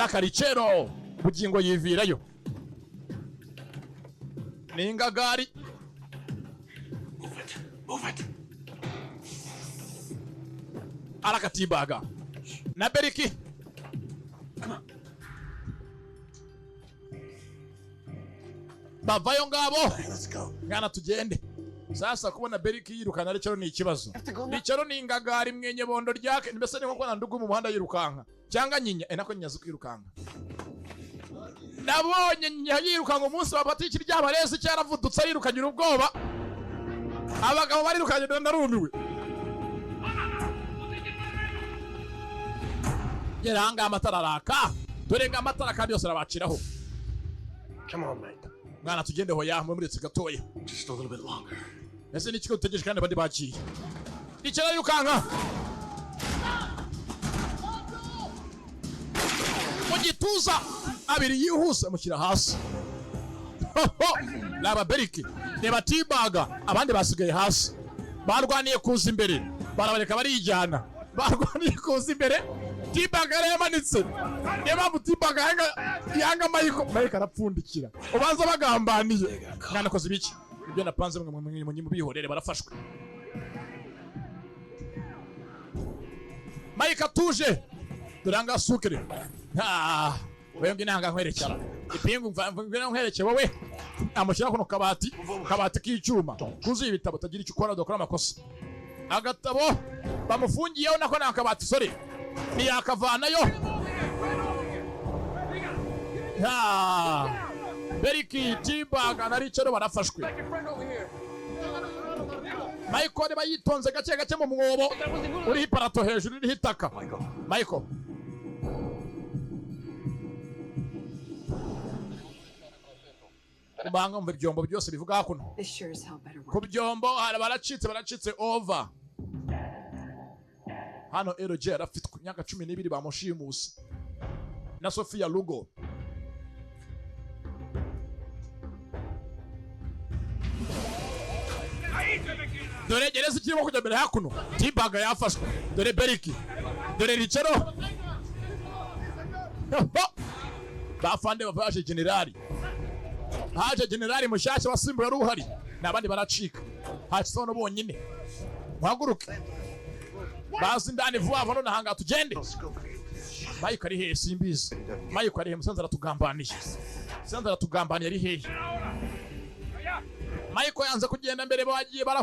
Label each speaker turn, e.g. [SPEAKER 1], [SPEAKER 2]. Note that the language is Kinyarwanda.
[SPEAKER 1] N'akaricero bugingo yivirayo ni ingagari.
[SPEAKER 2] Move it. Move it.
[SPEAKER 1] Arakatibaga na Beriki.
[SPEAKER 2] Come on.
[SPEAKER 1] Bavayo ngabo.
[SPEAKER 2] Hey, let's go.
[SPEAKER 1] Mwana, tugende. Sasa kubona Beriki yirukana Ricaro ni ikibazo. Ricaro ni ingagari mwenye bondo ryake, mbese ni nko kubona ndugu mu muhanda yirukanka cyangwa nyinya, nako nyinya zo kwirukanka. Nabonye nyinya yirukanka umunsi wa patiki ry'abarezi, cyaravudutse yirukanyira ubwoba, abagabo barirukanye, narumiwe. Gera ahangaha amatara araka, dore ngo amatara kandi yose arabaciraho.
[SPEAKER 2] Come on, mate.
[SPEAKER 1] Mwana, tugende. Hoya, muretse gatoya.
[SPEAKER 2] Just a little bit longer.
[SPEAKER 1] Ese ni ikigo dutegereje kandi abandi bagiye? Icara, yirukanka mu gituza abiri yihuse amushyira hasi. Hoho! Raba Beriki, reba Tibaga, abandi basigaye hasi. Barwaniye kuza imbere, barabareka barijyana. Barwaniye kuza imbere, Tibaga yari yamanitse. Niyo mpamvu Tibaga yanga, yanga Mayiko. Mayiko arapfundikira, ubanza bagambaniye. Mwana, koze ibiki? Ibyo napanze mwe mubihorere. Barafashwe. Mayiko atuje. Dore ahangaha sukire. Wewe ngwino ahangaha nkwerekera ipingu. Ngwino nkwereke wowe. Amushyira kuno kabati, kabati k'icyuma kuzuye ibitabo. Utagira icyo ukora, udakora amakosa. Agatabo bamufungiyeho nako ni akabati, sorry, ntiyakavanayo. Beriki, Tibaga na Ricaro barafashwe. Michael niba yitonze gake gake mu mwobo uriho iparato hejuru iriho itaka. Michael. Kubanga mu byombo byose bivuga hakuno.
[SPEAKER 3] This sure as hell better work.
[SPEAKER 1] Ku byombo hari baracitse, baracitse, over. Hano LG yarafite ku myaka 12, bamushimuse na Sofia Lugo. Dore gereza ikirimo kujya mbere hakuno. Tibaga yafashwe, dore Beriki, dore Ricero. Bafande bava, generali haje, generali mushyashya wasimbuye wari uhari n'abandi baracika. Hasiho bonyine. Muhaguruke bazi indani vuba vuba. None ahangaha tugende. Mike ari hehe? Simbizi. Mike ari hehe? Musanze aratugambaniye, musanze aratugambaniye. Ari hehe Mike? Yanze kugenda mbere, bagiye barahunga.